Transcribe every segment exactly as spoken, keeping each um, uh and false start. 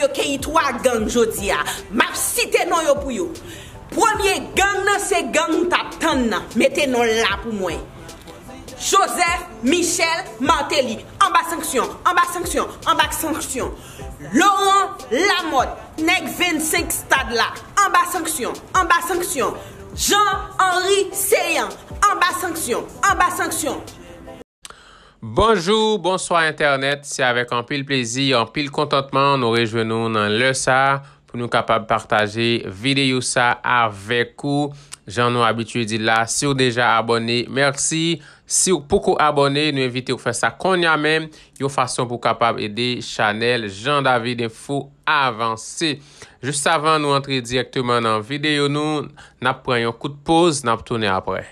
yo keyi twa gang jodi a. M ap site non yo pou yo. Premye gang nan se gang m t ap tann nan. Mete non l la pou mwen. Joseph Michel Martelly. Anba sanksyon, anba sanksyon, anba sanksyon. Laurent Lamothe, nèg vennsenk stad la. Anba sanksyon, anba sanksyon. Jean Henry Céant, anba sanksyon, anba sanksyon. Bonjou, bonswa entènèt. Se avèk anpil plezi, anpil kontantman nou rejwenn nou nan lè sa a pou nou kapab pataje videyo sa a avèk ou. Jan nou abitye di l la, si w deja abòne, mèsi. Si w poko abòne, nou envite w fè sa kounye a menm, yon fason pou w kapab ede chanèl Jean David Info avanse. Jis avan nou antre dirèkteman nan videyo nou, n ap pran yon kout poz, n ap tounen apre.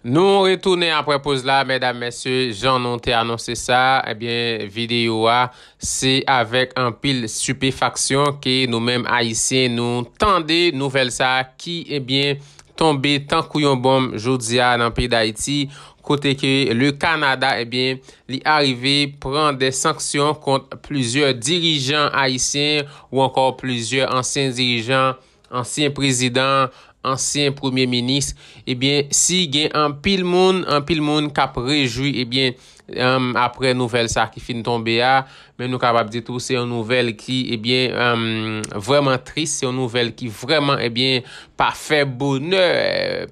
Nou retounen apre poz la, medam, mesye, jan nou te anonse sa, ebyen, videyo a, se avèk anpil stipefaksyon ke nou menm Ayisyen, nou tande nouvèl sa ki, ebyen, tonbe tankou yon bonm jodi a nan peyi Dayiti, kote ke le Kanada, ebyen, li arive pran de sanksyon kont plizyè dirijan ayisyen ou ankò plizyè ansyen dirijan, ansyen prezidan, ansyen premye minis. Ebyen, si gen anpil moun, anpil moun k ap rejwi, ebyen, apre nouvèl sa ki fin tonbe a, men nou kapab di tou se yon nouvèl ki, ebyen, vrèman tris, se yon nouvèl ki vrèman, ebyen, pa fè bonè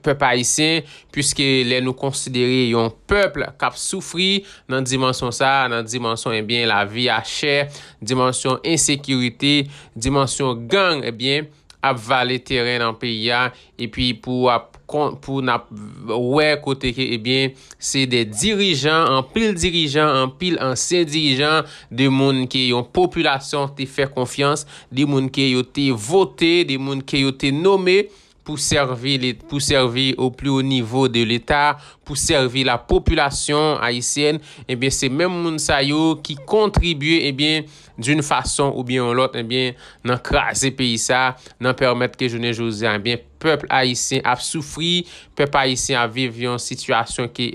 pèp ayisyen, piske lè nou konsidere yon pèp k ap soufri nan dimansyon sa, nan dimansyon, ebyen, lavi a chè, dimansyon ensekirite, dimansyon gang, ebyen, ap vale teren nan peyi a, epi pou ap pou n ap wè kote ke, ebyen, se de dirijan, anpil dirijan, anpil ansyen dirijan, de moun ke yon popilasyon te fè konfyans, de moun ke yo te vote, de moun ke yo te nome pou sèvi pou sèvi o pli o nivo de Leta, pou sèvi la popilasyon ayisyèn, ebyen, se menm moun sa yo ki kontribye, ebyen, d'une façon oubyen yon lòt, ebyen, nan kraze peyi sa, nan pèmèt ke jounen jodi a, ebyen, pèp ayisyen ap soufri, pèp ayisyen ap viv yon sitiyasyon ki,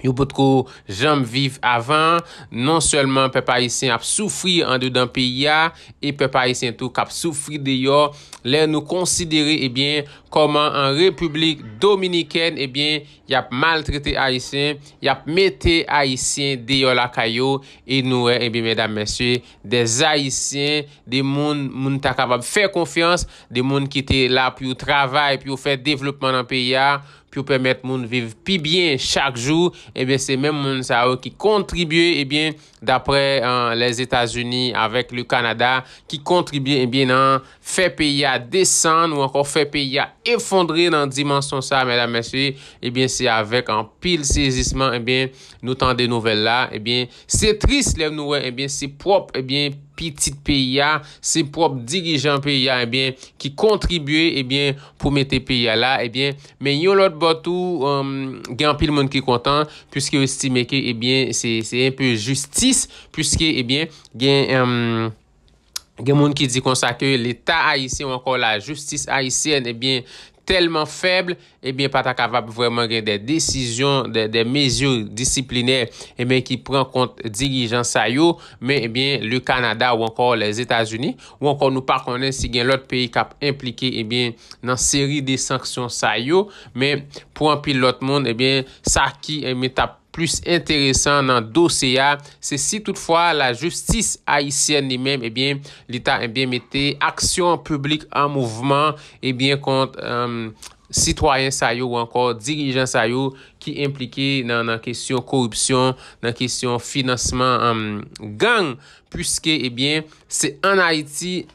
yo potko janm viv avan. Non sèlman pèp ayisyen ap soufri andedan peyi a, e pèp ayisyen tou k ap soufri deyò, lè nou konsidere, ebyen, kòman an Repiblik Dominikèn, ebyen, y ap maltrete ayisyen, y ap mete ayisyen deyò lakay yo, e nou wè, ebyen, medam, mesye, de ayisyen, de moun, moun ta kapab fè konfyans, de moun ki te la pou yo travay, pou yo fè devlopman nan peyi a, pou yo pèmèt moun viv pi byen chak jou, ebyen, se menm moun sa yo ki kontribye, ebyen, dapre Lèzetazini avèk le Kanada, ki kontribye, ebyen, nan fè peyi a desann ou ankò fè peyi a efondre nan dimansyon sa, medam, mesye, ebyen, se avèk anpil sezisman, ebyen, nou tande nouvèl la, ebyen, se tris lè nou wè, ebyen, se pwòp, ebyen, pitit peyi a, se pwòp dirijan peyi a, ebyen, ki kontribye, ebyen, pou mete peyi a la, ebyen, men yon lòt bò tou, gen anpil moun ki kontan, piske yo estime ke, ebyen, se, se enpe jistis, piske, ebyen, gen, gen moun ki di konsa ke Leta ayisyen ou ankò lajistis ayisyèn, ebyen, tèlman fèb, ebyen, pa ta kapab vrèman gen de desizyon, de, de mezi disiplinè, ebyen, ki pran kont dirijan sa yo, men, ebyen, le Kanada ou ankò Lèzetazini, ou ankò nou pa konnen si gen lòt peyi k ap enplike, ebyen, nan seri de sanksyon sa yo, men pou anpil lòt moun, ebyen, sa ki, ebyen, t ap plis enteresan nan dosye a, se si toutfwa lajistis ayisyèn li menm, ebyen, li ta, ebyen, mete aksyon piblik an mouvman, ebyen, kont, sitwayen sa yo ou ankò dirijan sa yo ki enplike nan, nan kesyon koripsyon, nan kesyon finansman, gang, piske, ebyen, se ann Ayiti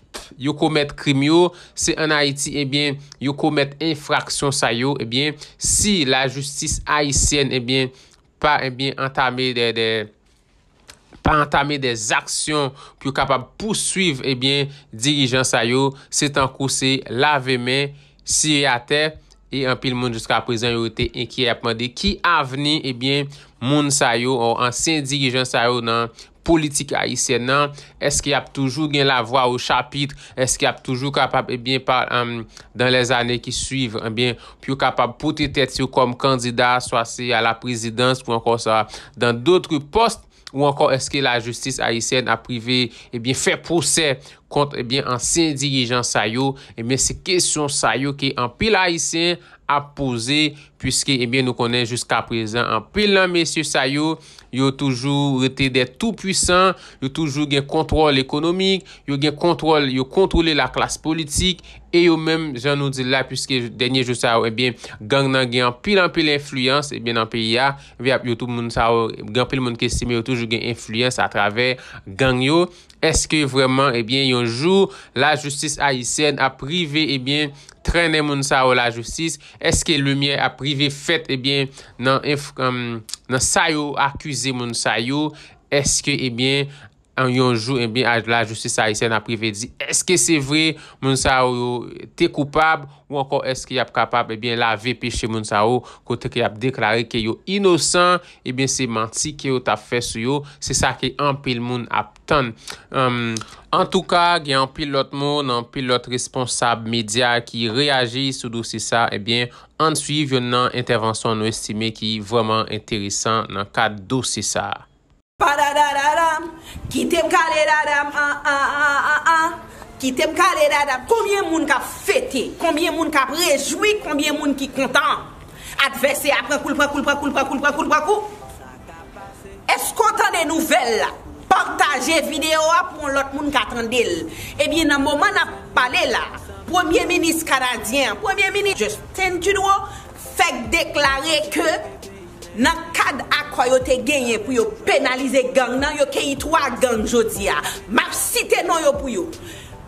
yo komèt krim yo, se ann Ayiti, ebyen, yo komèt enfraksyon sa yo, ebyen, si lajistis ayisyèn, ebyen, pa, ebyen, antame de, de, pa antame de zaksyon pou yo kapab pouswiv, ebyen, dirijan sa yo, se tankou se lave men, siye atè, e anpil moun jiska prezan yo rete enkyè, y ap mande ki avni, ebyen, moun sa yo, ansyen dirijan sa yo nan politik ayisyèn nan, èske y ap toujou gen lavwa o chapit, èske y ap toujou kapab, ebyen, pa, um, dans les années qui suivent, ebyen, pou yo kapab pote tèt yo kòm kandida, swa se a la prezidans ou ankò sa, dans d'autres postes, ou ankò èske lajistis ayisyèn ap rive, ebyen, fè pwosè kont, ebyen, ansyen dirijan sa yo? Ebyen, se kesyon sa yo ke anpil Ayisyen ap poze, piske, ebyen, nou konnen jiska prezan, anpil nan mesye sa yo, yo toujou rete dè tou pwisan, yo toujou gen kontwòl ekonomik, yo gen kontwòl, yo kontwole laklas politik, e yo menm, jan nou di l la, piske dènye jou sa yo, ebyen, gang nan gen anpil, anpil enfliyans, ebyen, nan peyi a, ebyen, yo tout moun sa yo, gen anpil moun ki estime yo toujou gen enfliyans atravè gang yo. Èske vrèman, ebyen, yon jou, lajistis ayisyèn ap rive, ebyen, trennen moun sa yo lajistis? Èske limyè ap rive fèt, ebyen, nan enf-, um, nan sa yo akize moun sa yo? Èske, ebyen, an yon jou, ebyen, a-, lajistis ayisyèn ap rive di, èske se vre moun sa yo te koupab, ou ankò èske y ap kapab, ebyen, lave peche moun sa yo, kote ke y ap deklare ke yo inosan, ebyen, se manti ke yo t ap fè sou yo, se sa ke anpil moun ap tann. Antouka, gen anpil lòt moun, anpil lòt responsab medya ki reyaji sou dosye sa, ebyen, ann swiv yonn nan entèvansyon nou estime ki vrèman enteresan nan kad dosye sa. Padadadadam, kite m kale dadam, an, an, an, an, an. Kite m kale dadam. Konbyen moun k ap fete? Konbyen moun k ap rejwi? Konbyen moun ki kontan? Advèsè a pran kou, l pran kou, l pran kou, l pran kou, l pran kou, l pran kou. Èske w tande nouvèl la? Pataje videyo a pou yon lòt moun ka tande l. Ebyen, nan moman n ap pale la, premye minis kanadyen an, premye minis Justin Trudeau, fèk deklare ke nan kad akò yo te genyen pou yo penalize gang nan, yo keyi twa gang jodi a. M ap site non yo pou yo.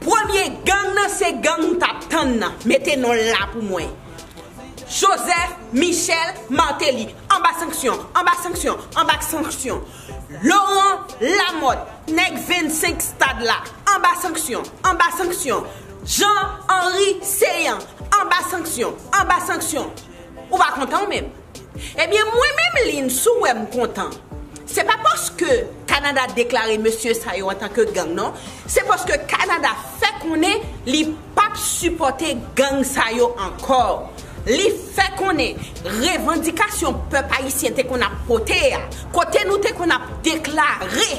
Premye gang nan se gang m t ap tann nan. Mete non l la pou mwen. Joseph Michel Martelly. Anba sanksyon, anba sanksyon, anba sanksyon. Laurent Lamothe, nèg vennsenk stad la. Anba sanksyon, anba sanksyon. Jean Henry Céant, anba sanksyon, anba sanksyon. Ou pa kontan ou menm? Ebyen, mwen menm, Lynn, si w wè m kontan, se pa paske Kanada deklare mesye sa yo antanke gang, non. Se paske Kanada fè konnen li p ap sipòte gang sa yo ankò. Li fè konnen revandikasyon pèp ayisyen te konn ap pote a, kote nou te konn ap deklare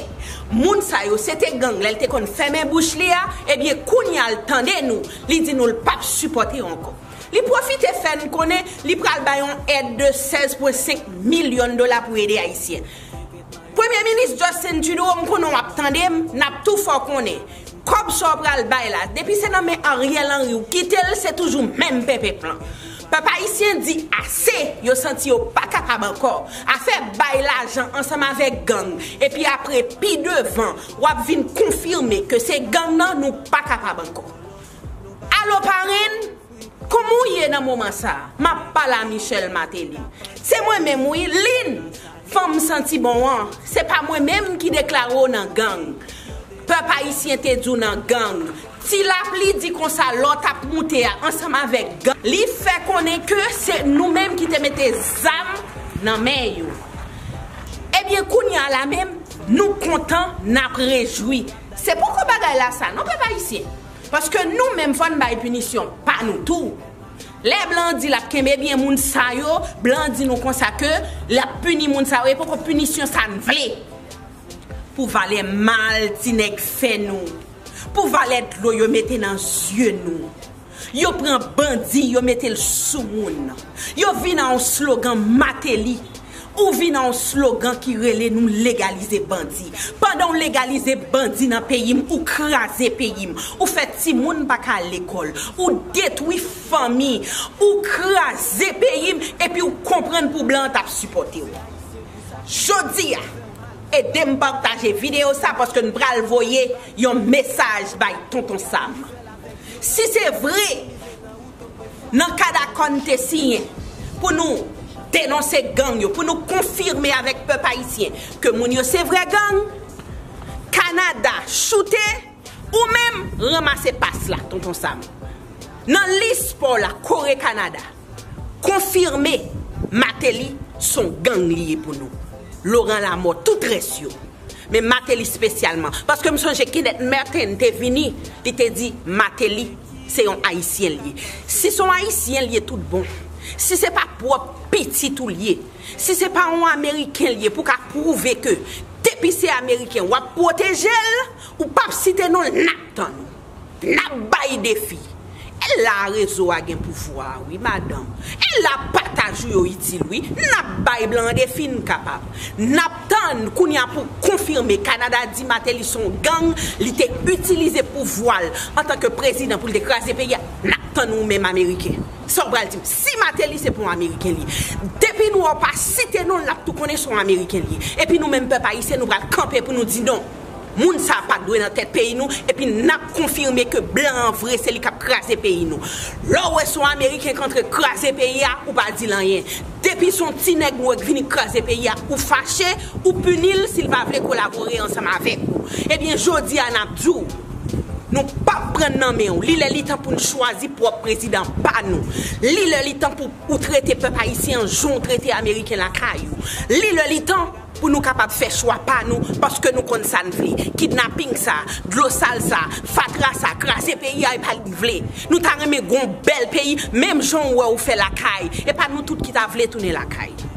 moun sa yo se te gang, lè l te konn fèmen bouch li a, ebyen, kounye a l tande nou, li di nou l p ap sipòte yo ankò. Li pwofite fè n konnen li pral bay yon èd de sèz pwen senk milyon dola pou ede Ayisyen. Premye minis Justin Trudeau, m konnen w ap tande m, n ap tou fè w konnen. Kòb sa w pral bay la, depi se nan men Ariel Henry w kite l, se toujou menm penpenp lan. Pèp ayisyen di ase, yo santi yo pa kapab ankò. Afè bay lajan ansanm avèk gang, epi apre, pi devan, w ap vin konfime ke se gang nan, nou pa kapab ankò. Alo, parenn, kòman w ye nan moman sa a? M ap pale a Michel Martelly. Se mwen menm, wi, Lynn, fanm santi bon an. Se pa mwen menm ki deklare w nan gang. Pèp ayisyen te di w nan gang. Ti Lapli di konsa lè w t ap moute a ansanm avèk gang. Li fè konnen ke se nou menm ki te mete zam nan men yo. Ebyen, kounye a la menm, nou kontan, n ap rejwi. Se poko bagay la sa, non, pèp ayisyen. Paske nou menm, fò n bay pinisyon pa nou tou. Lè blan di l ap kenbe byen moun sa yo, blan di nou konsa ke l ap pini moun sa yo, e poko pinisyon sa n vle. Pou valè mal ti nèg fè nou, pou valè dlo yo mete nan zye nou. Yo pran bandi, yo mete l sou moun. Yo vin a yon slogan Martelly. Ou vin a yon slogan ki rele nou legalize bandi. Pandan w legalize bandi nan peyi m, ou kraze peyi m. Ou fè timoun pa ka al lekòl. Ou detwi fanmi. Ou kraze peyi m, epi w konprann pou blan an t ap sipòte w. Jodi a, ede m pataje videyo sa paske n pral voye yon mesaj bay Tonton Sam. Si se vre, nan kad akò n te siyen pou nou denonse gang yo, pou nou konfime avèk pèp ayisyen ke moun yo se vrè gang, Kanada choute, ou menm ranmase pas la, Tonton Sam. Nan lis pa w la, kore Kanada. Konfime Martelly s on gang li ye pou nou. Laurent Lamothe, tout rès yo. Men Martelly espesyalman. Paske m sonje Kenneth Martin te vini, li te di Martelly se yon Ayisyen l ye. Si se yon Ayisyen l ye tout bon, si se pa pwòp pitit ou l ye, si se pa yon Ameriken l ye pou ka pwouve ke depi se Ameriken w ap pwoteje l, ou p ap site non l, n ap tann ou. N ap bay defi. E la rezo a gen pouvwa wi madanm. E la pataj ou yo itil wi. N ap bay blan an defi n kapab. N ap tann kounye a pou konfime Kanada di Martelly se yon gang, li te itilize pouvwa l antanke prezidan pou l te kraze peyi a. N ap tann ou menm Ameriken. Sa w pral di m? Si Martelly se pou yon Ameriken li ye, depi nou wè w pa site non l, l ap tou konnen se yon Ameriken li ye. Epi nou menm pèp ayisyen nou pral kanpe pou nou di non. Moun sa pa dwe nan tèt peyi nou, epi n ap konfime ke blan an vre se li k ap kraze peyi nou. Lè w wè se yon Ameriken k antre kraze peyi a, ou pa di l anyen. Depi se yon ti nèg nwè k vini kraze peyi a, ou fache, ou pini l si l pa vle kolabore ansanm avèk ou. Ebyen, jodi a n ap di w, nou p ap pran nan men w. Li lè li tan pou n chwazi pwòp prezidan pa nou. Li lè li tan pou ou trete pèp ayisyen an jan w trete Ameriken lakay ou. Li lè li tan pou nou kapab fè chwa pa nou, paske nou konn sa n vle. Kidnaping sa, dlo sal sa, fatra sa, kraze peyi a, e pa li n vle. Nou ta renmen gon bèl peyi, menm jan w wè ou fè lakay. E pa nou tout ki ta vle tounen lakay.